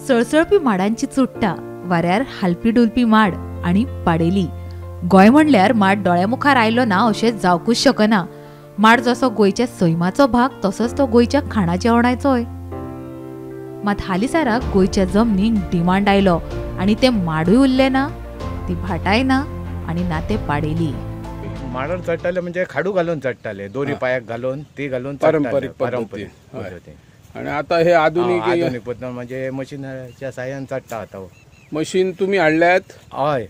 सळसळपी माडांची चुट्टां, वाऱ्यार हालपी डुलपी माड आनी पाडेली. गोंय म्हणल्यार माड दोळ्या मुखार आयलो ना अशें जावकूच शकना. माड जसो गोंयच्या सैमाचो भाग तसोच तो गोंयच्या खाणा जेवणाचोय. मात हालींसराक गोंयच्या जमनीक डिमांड आयलो आनी ते माडूय उरले ना, ती भाटाय ना आनी ना ते पाडेली. माडार चडटाले म्हणजे खाडू घालून चडटाले, दोरी पायाक घालून ती घालून, पारंपरीक पारंपरीक पद्दतीन. आणि आता हे आधुनिक आधुनिक पद्दत म्हणजे मशीनाच्या साहाय्यान चडटा आतां. मशीन तुमी हाडल्यात? हय.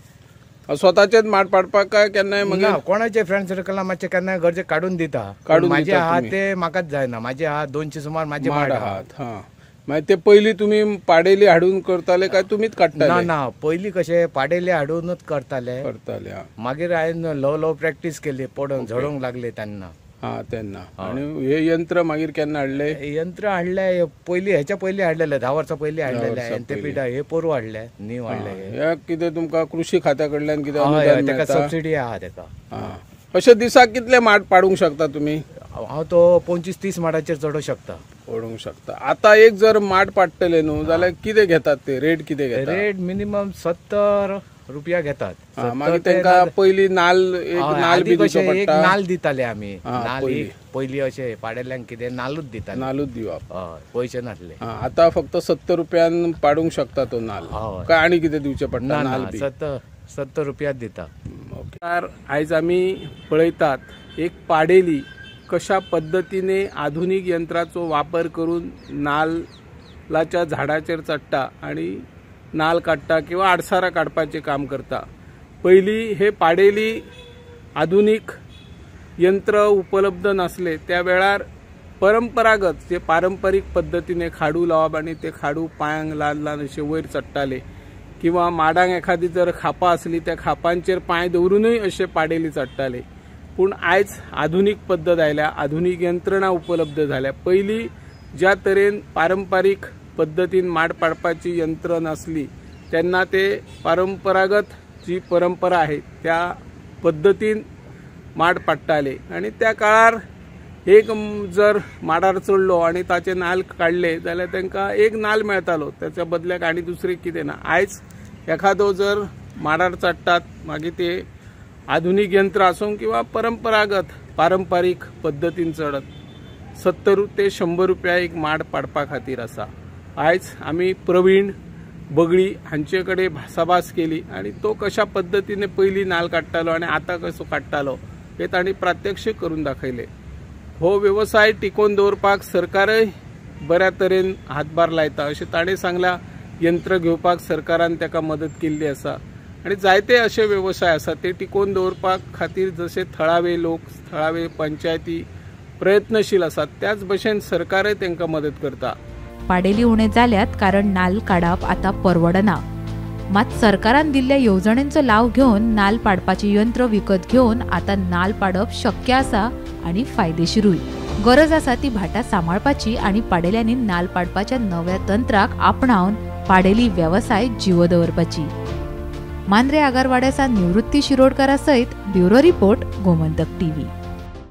स्वताचेच माड पाडपाक काय केन्नाय? ना, कोणाचे फ्रेंड सर्कला मातशे केन्नाय गरजे काडून दिता. काडून माझे आहा ते म्हाकाच जायना, माझे आहा 200 सुमार माझे माड आहात. हा, मागीर ते पयलीं तुमी पाडेली हाडून करताले काय तुमीच काडटाले? ना ना, पयलीं कशें पाडेली हाडूनच करताले. करताले. मागीर हांवें ल्हव ल्हव प्रॅक्टीस केली, पडोन झडोवंक लागले तेन्ना. हा, तेन्ना. आनी हे यंत्र मागीर केन्ना हाडले? यंत्र हाडले पयलीं, हेच्या पयलीं हाडलेले, 10 वर्सां पयलीं हाडलेले हांवें ते पिठा. हे पोरू हाडले, नीव हाडले. हे कितें तुमकां कृषी खात्या कडल्यान कितें अनुदान तेका? सबसिडी आहा तेका. अशे दिसाक कितले माड पाडूंक शकता तुमी? हांव तो 25-30 माडाचेर चडोवंक शकता. पडूंक शकता. आता एक जर माड पाडटले न्हू जाल्यार कितें घेतात ते रेट कितें घेतात? रेट मिनिमम 70 रुपया घेतात. मागीर तांकां पयलीं नाल्ल एक नाल्ल बी दिवचो पडटा? नाल्ल दिताले आमी, नाल्ल पयलीं अशें पाडेल्यांक कितें नाल्लूच दिताले. नाल्लूच दिवप, हय, पयशे नासले. आतां फक्त 70 रुपयान पाडूंक शकता तो नाल्ल काय आनी कितें दिवचें पडटा? नाल्ल 70 रुपयाच दिता. ओके. आयज आमी पळयतात एक पाडेली कशा पद्दतीने आधुनिक यंत्राचो वापर करून नाल्लाच्या झाडाचेर चडटा आणि नाल काडटा किंवा आडसारां काडपाचें काम करता. पयलीं हे पाडेली आधुनिक यंत्र उपलब्ध नासले त्या वेळार परंपरागत जे पारंपरीक पद्दतीने खाडू लावप आनी ते खाडू पांयांक ल्हान ल्हान अशे वयर चडटाले किंवा माडांक एखादी जर खापां आसली त्या खापांचेर पांय दवरूनय अशे पाडेली चडटाले. पूण आयज आधुनिक पद्दत आयल्या, आधुनिक यंत्रणा उपलब्ध जाल्या. पयलीं ज्या तरेन पारंपरीक पद्दतीन माड पाडपाची यंत्र नासली तेन्ना ते परंपरागत जी परंपरा आहे त्या पद्दतीन माड पाडटाले आनी त्या काळार एक जर माडार चडलो आनी ताचे नाल्ल काडले जाल्यार तांकां एक नाल्ल मेळटालो, त्याच्या बदल्याक आनी दुसरें कितें ना. आयज एखादो जर माडार चडटात मागीर ते आधुनिक यंत्र आसूं किंवा परंपरागत पारंपरीक पद्दतीन चडत 70 ते 100 रुपया एक माड पाडपा खातीर आसा. आयज आमी प्रवीण बगळी हांचे कडेन भासाभास केली आनी तो कशा पद्दतीने पयलीं नाल्ल काडटालो आनी आतां कसो काडटालो हे तांणी प्रात्यक्षीक करून दाखयलें. हो वेवसाय टिकोवन दवरपाक सरकारय बऱ्या तरेन हातभार लायता अशें ताणें सांगलां. यंत्र घेवपाक सरकारान ताका मदत केल्ली आसा आनी जायते अशे वेवसाय आसा ते टिकोवन दवरपाक खातीर जशे थळावे लोक, थळावे पंचायती प्रयत्नशील आसात त्याच भशेन सरकारय तांकां मदत करता. पाडेली उणे जाल्यात कारण नाल्ल काडप आतां परवडना. मात सरकारान दिल्ल्या येवजणेंचो लाव घेवन नाल्ल पाडपाचें यंत्र विकत घेवन आतां नाल्ल पाडप शक्य आसा आनी फायदेशीरूय. गरज आसा ती भाटां सांबाळपाची आनी पाडेल्यांनी नाल्ल पाडपाच्या नव्या तंत्राक आपणावन पाडेली वेवसाय जिवो दवरपाची. मांद्रे आगारवाड्यासान निवृत्ती शिरोडकारा सयत ब्युरो रिपोर्ट, गोमंतक टीव्ही.